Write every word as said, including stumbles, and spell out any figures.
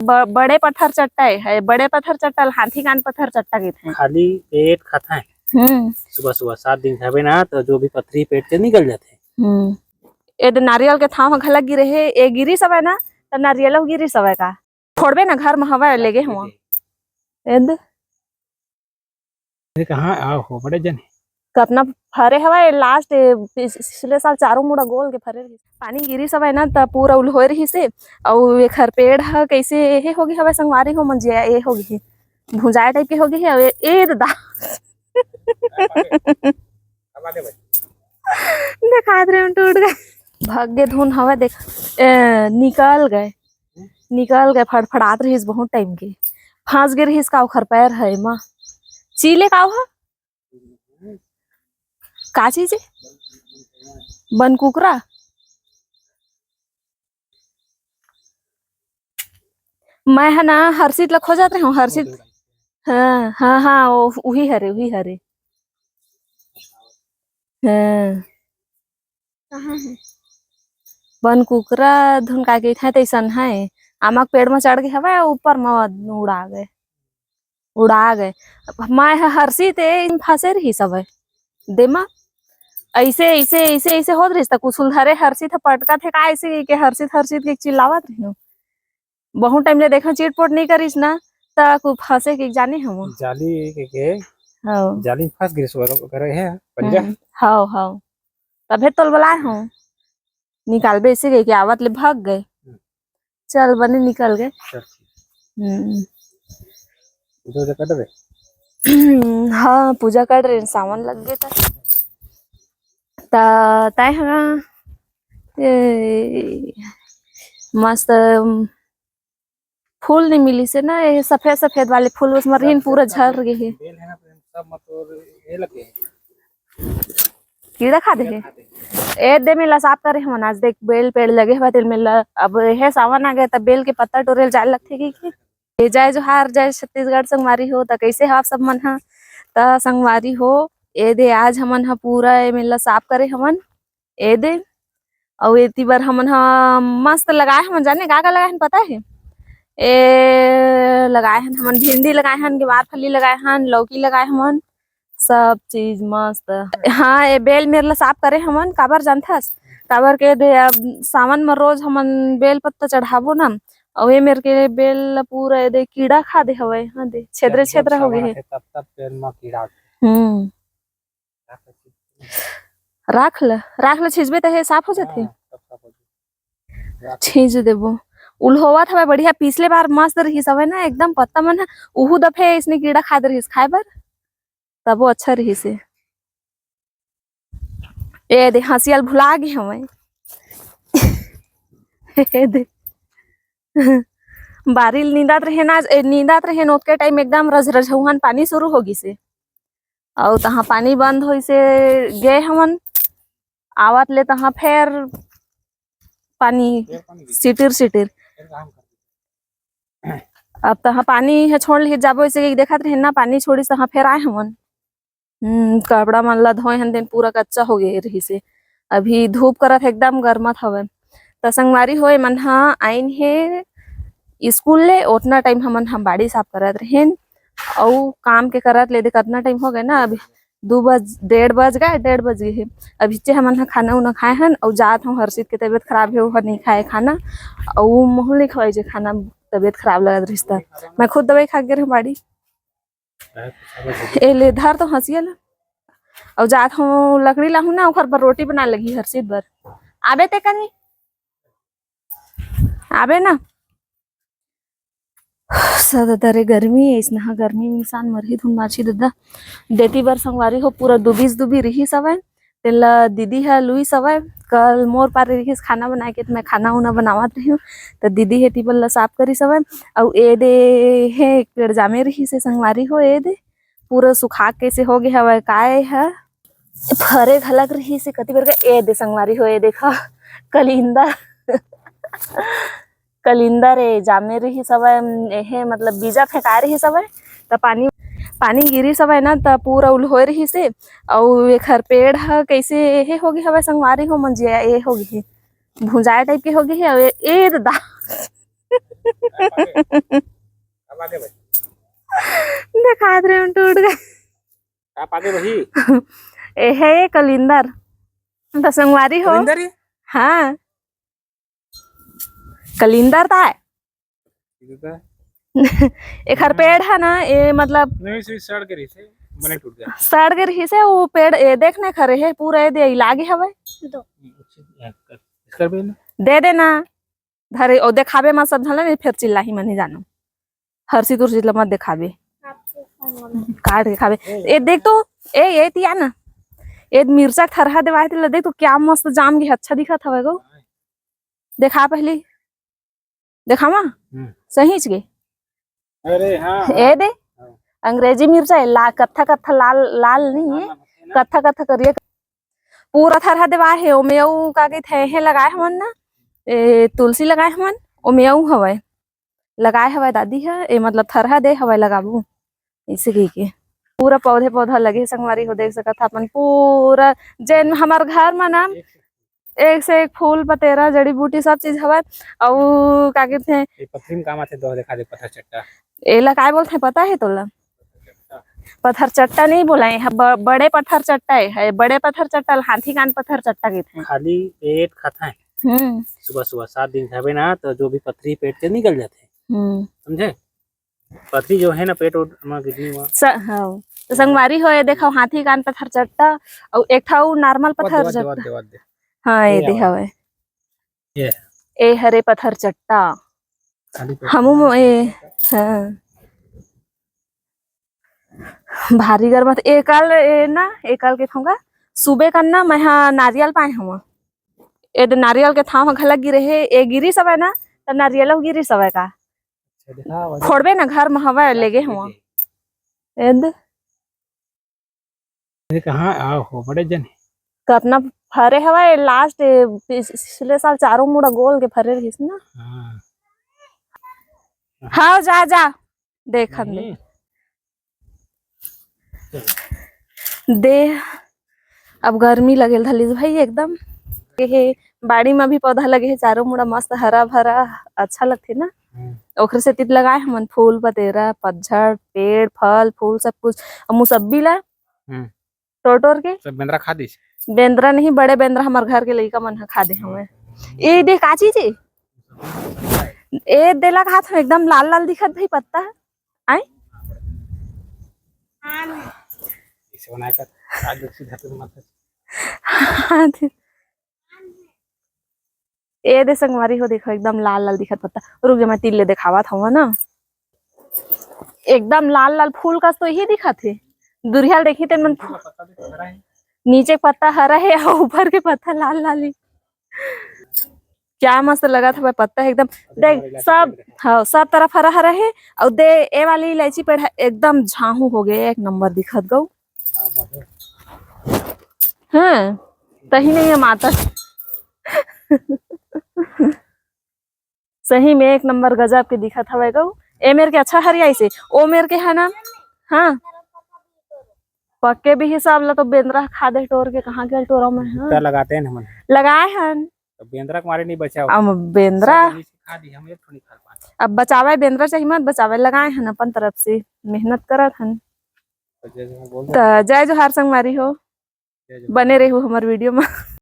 ब-, बड़े पत्थर चट्टा हे, बड़े पत्थर चट्टा ल हाथी कान पत्थर चट्टा कहिथे। खाली पेट खाथे। हम्म। सुबह सुबह सात दिन खाबे ना, तो जो भी पथरी पेट के निकल जाथे। हम्म। ए दे नारियल के थाव ह घलक गिरे हे, ए गिरिस हवय ना, त नारियल ह गिरिस हवय का? फोड़बे ना, घर म हवय, लेगे हवं। ए दे। अरे कहाँ आ हो, बड़े जन हे। कतना फरे हवय, last ए, पिछ-, पिछले साल चारों मुड़ा गोल के फरे रहिस। पानी गिरिस हवय ना, त पूरा उल्होए रहिस हे, अउ एखर पेड़ ह कइसे एहे होगे हवय संगवारी हो, मन जिया ए होगे हे, भुंजाए type के होगे हे, अउ ए, ए ददा। देखात रहे हम टूट गए। भग गे धुन हवय, देख, ए, निकल गए। निकल गए, फड़फड़ात रहिस बहुत time के। फंस गे रहिस का ओखर पैर ह एमा। चीले का ओह? का चीज ए? बन कुकरा? मैं ह ना हर्षित ल खोजत रहे हूँ, हर्षित। हाँ, हाँ, हाँ, ओ, उही हरे, उही हरे। हाँ। कहाँ हे? बन कुकरा धुन का कहिथे तइसन हे। आमा के पेड़ म चढ़ गे हवय, ऊपर म उड़ा गे, उड़ा गे। मैं ह हर्षित ए फंसे रहिस हवय। दे म अइसे, अइसे, अइसे, अइसे होत रहिस त कुछ उलधरे हर्षित ह पटकत हे का अइसे कहिके हर्षित, हर्षित के चिल्लावत रहिस। बहुत time ले देखा चिटपोट नइ करिस ना, त कु फंसे के जाने हवं। जाली के, के हव। जाली में फंस गिरिस ओकर, ओकर हे पंजा। हम्म, हव, हव। तभे तोल बलाए हवं। निकालबे अइसे कहिके आवत ले भग गे। हम्म। चल बने निकल गे। चल ठीक। हम्म। पूजा उजा कर देबे? हाँ, पूजा कर रहे, सावन लग गे त। त तय ह ए, मस्त फूल नइ मिलिस हे ना, ये सफेद सफेद वाले फूल, उसमें रिहिन पूरा झर गे हे। बेल हे ना, तो सब मतलब ये लगे हे। कीड़ा खा दे हे। कीड़ा खा दे हे। ए दे मेला साफ करे हमन आज, देख बेल पेड़ लगे हवय तेल मेला। अब हे सावन आ गए त बेल के पत्ता टोरे ल जाए लगथे कि, कि? ए जय जोहार, जय छत्तीसगढ़ संगवारी हो। त कइसे हो आप सब मन ह? त संगवारी हो, ए दे आज हमन ह पूरा ए मेला साफ करे हमन। ए दे, अउ एती बर हमन ह मस्त लगाए हमन, जाने का का लगाए हन पता हे? ए लगाए हन हमन, भिंडी लगाए हन, गवार फली लगाए हन, लौकी लगाए हमन, सब चीज मस्त। हाँ, ए बेल मेर ला साफ करे हमन, काबर जानथस? काबर के दे, अब सावन म रोज हमन बेल पत्ता चढ़ाबो ना, अउ ए मेर के बेल ला पूरा ए दे कीड़ा खा दे हवय। हाँ दे, छेदरे जब, जब छेदरा हो गे सावन हे। आथे, तब, तब बेल म कीड़ा आथे। हम्म। राख ल, राख ल छींचबे त हे साफ हो जाथे। हाँ, सब साफ हो जाथे। छींच देबो। उल्होवत हवय बढ़िया, पिछले बार मस्त रहिस हवय ना, एकदम पत्ता मन ह उहू दफे इसने कीड़ा खात रहिस खाए बर, तबो अच्छा रहिस हे। ए दे, हंसिया ल भुला गे हवय। ए दे। बारी ल नींदत रहे ना, ए, नींदत रहे न, ओतके टाइम एकदम रज-, रजहुहन पानी शुरू हो गिस हे। अउ तहाँ पानी बंद होइस हे, गे हमन, आवत ले तहाँ फेर पानी सिटिर सिटिर। अब तहाँ पानी ह छोड़ लिही जाबो, अइसे कहिके देखत रहे ना, पानी छोड़िस तहाँ फेर आए हमन। हम्म, कपड़ा मन ला धोए हन तेन पूरा कच्चा हो गे रहिस हे। अभी धूप करत हे, एकदम गरमत हवय। त संगवारी हो, एमन ह आइन हे स्कूल ले, ओतना टाइम हमन ह बाड़ी साफ करत रहेन, अउ काम के करत ले दे कतना टाइम हो गए ना, अभी दू बज, डेढ़ बज गए, डेढ़ बज गए हे। अभी चे हमन ह खाना उना खाए हन, अउ जात हूँ, हर्षित के तबीयत खराब हे, ओहर नइ खाए खाना, अउ महू नइ खवाए जे खाना, तबीयत खराब लगत रहिस त। मैं खुद दवाई खा के गे रहूँ बाड़ी। ए ले धर तो हंसिया ला। अउ जात हूँ लकड़ी लाहूँ ना, ओखर बर रोटी बनाए लगही हर्षित बर। आबे ते कनी? आबे ना। स ददा रे गर्मी, अइसना गर्मी में इंसान मरही धुन बाची ददा। देती बर संगवारी हो पूरा दुबीस दुबी रिहिस हवय। तेला दीदी ह लुइस हवय। कल मोर पारे रिहिस खाना बनाए के, त मैं खाना उना बनावत रहिहूँ, त दीदी हे टेबल ला साफ करिस हवय। अउ ए दे हे एक पेड़ जामे रिहिस हे संगवारी हो, ए दे पूरा सुखा के से हो गे हवय। काय ह फरे घलक रिहिस हे कति बर के, ए दे संगवारी हो, ए देखा कलिंदा। कलिंदर ए जामे रिहिस हवय, एहे मतलब बीजा फेंकाए रिहिस हवय, त पानी, पानी गिरिस हवय ना, त पूरा उल्होए रिहिस हे। अउ एखर पेड़ ह कइसे एहे होगे हवय संगवारी हो, मन जिया ए होगे हे, भुंजाए टाइप के होगे हे। अउ ए, ए ददा, देखा दे, टूट गए। ए हे कलिंदर, त संगवारी हो। कलिंदर हे? हाँ, कलिंदर ता है। एखर पेड़ है ना, ए मतलब नहीं, सही सड़ के रहिसे, बने टूट गया। सड़ के रहिसे, वो पेड़ ए देखने खरे है, पूरा ए दे लागे हवे। दो। इसका भी ना। दे देना, धरे, ओ देखाबे मत सब झन ला, नहीं फेर चिल्लाही मन ही जानो। हरसी तुरसी ला मत देखाबे। काट के खाबे। ए देख तो, ए, ए तिया ना, ए मिर्चा थरहा देवाए तेला देख तो, क्या मस्त जाम गे, अच्छा दिखत हवे गो। देखा पहली, देखावा। हम्म। सही च गे। अरे हाँ, ए दे, हाँ। अंग्रेजी मिर्चा है, ला-, कत्था कत्था लाल, लाल नहीं है, हाँ, हाँ, है ना? कत्था कत्था करिया। पूरा थरहा देवाए हे, ओमे अउ का कहिथे, हे लगाए हमन ना, ए, तुलसी लगाए हमन, ओमे अउ हवय, लगाए हवय दादी ह, ए, मतलब थरहा दे हवय लगाबू, अइसे कहिके। पूरा पौधे पौधा लगे हे संगवारी हो, देख सकत ह अपन पूरा, जेन हमर घर म ना एक से एक फूल पतेरा, जड़ी बूटी, सब चीज हवय। अउ का कहिथे, ये पथरी में काम आथे, दो देखा दे, पत्थर चट्टा। एला काय बोलथे, पता हे तोला? पत्थर चट्टा नहीं बोला, ये ह ब-, बड़े पत्थर चट्टा हे, है बड़े पत्थर चट्टा ल हाथी कान पत्थर चट्टा कहिथे। खाली पेट खाथे। हम्म। सुबह सुबह सात दिन खाबे ना, तो जो भी पथरी पेट के निकल जाथे। हम्म। समझे? पथरी जो है ना पेट उट-, मा किडनी मा। स-, हाँ। तो संगवारी हो, ये देखो, हाथी कान पत्थर चट्टा, अउ एक ठा अउ normal पत्थर चट्टा। हाँ, ये ये दे हवा। हवे। ये। ए हरे पत्थर चट्टा। खाली पेट हमू में मो-, ए, हाँ। भारी गरम त-, एकाल, ए ना, एकाल के थोंगा, सुबे कन ना, मैं हा नारियल पाए हवा। ए दे नारियल के थाव ह घलक गिरे हे, ए गिरिस हवय ना, त नारियल गिरिस हवय का? अच्छा, देखा, वजह फोड़बे ना, घर म हवय, लेगे हवा। ए दे। अरे कहाँ आओ हो, बड़े जन हे। कतना फरे हवय, last, ए, पिछ-, पिछले साल चारों मुड़ा गोल के फरे रहिस ना। हाँ। हाँ, जा, जा, देखन दे। नहीं। दे, अब गर्मी लगेल धलिस भाई एकदम। ये हे, बाड़ी म भी पौधा लगे हे, चारों मुड़ा मस्त हरा भरा, अच्छा लगथे ना। हम्म। ओखरे सेती लगाए हमन फूल पतेरा, पतझड़, पेड़, फल, फूल, सब कुछ। अउ मुसब्बी ला हम्म। टोर टोर के। सब बेंदरा खा दिस। बेंदरा नहीं, बड़े बेंदरा हमर घर के लइका मन ह खा दे हवय। ए देख का चीज हे? ए देला खात हवं, एकदम लाल लाल दिखत भाई पत्ता। आय? इसे बनाए कर आज सीधा तो मत। हाँ, ए दे संगवारी हो, देखो एकदम लाल लाल दिखत पत्ता। रुक जा, मैं तिल ले देखावत हवं ना, एकदम लाल लाल फूल कस तो इही दिखत हे। दुरिहा ल देखी तेन मन फू-, नीचे के पत्ता हरा हे अउ ऊपर के पत्ता लाल लाल हे। क्या मस्त लगत हवय पत्ता एकदम। देख सब, हाँ, सब तरफ हरा हरा हे। अउ दे ए वाली इलायची पेड़ ह एकदम झाहू हो गे, एक नंबर दिखत गऊ। हाँ, तही नहीं हे माता। सही में एक नंबर गजब के दिखत हवय गऊ। ए मेर के अच्छा हरियाइस हे, ओ मेर के है ना। हाँ, पक्के भी हिसाब ला तो बेंदरा खा दे टोर के, कहाँ के टोरा में, हाँ। जूता लगाते हैं ना हमन। लगाए हन। तो बेंदरा के मारे नहीं बचाओ। अब बेंदरा सब नीचे खा दी, हम एक ठो नहीं खा पाए। अब बचावे बेंदरा चाही मत बचावे, लगाए हन अपन तरफ से, मेहनत करत हन। तो जय जोहार बोल दो। तो जय जोहार संगवारी हो, जय जोहार। बने रहू हमर video में।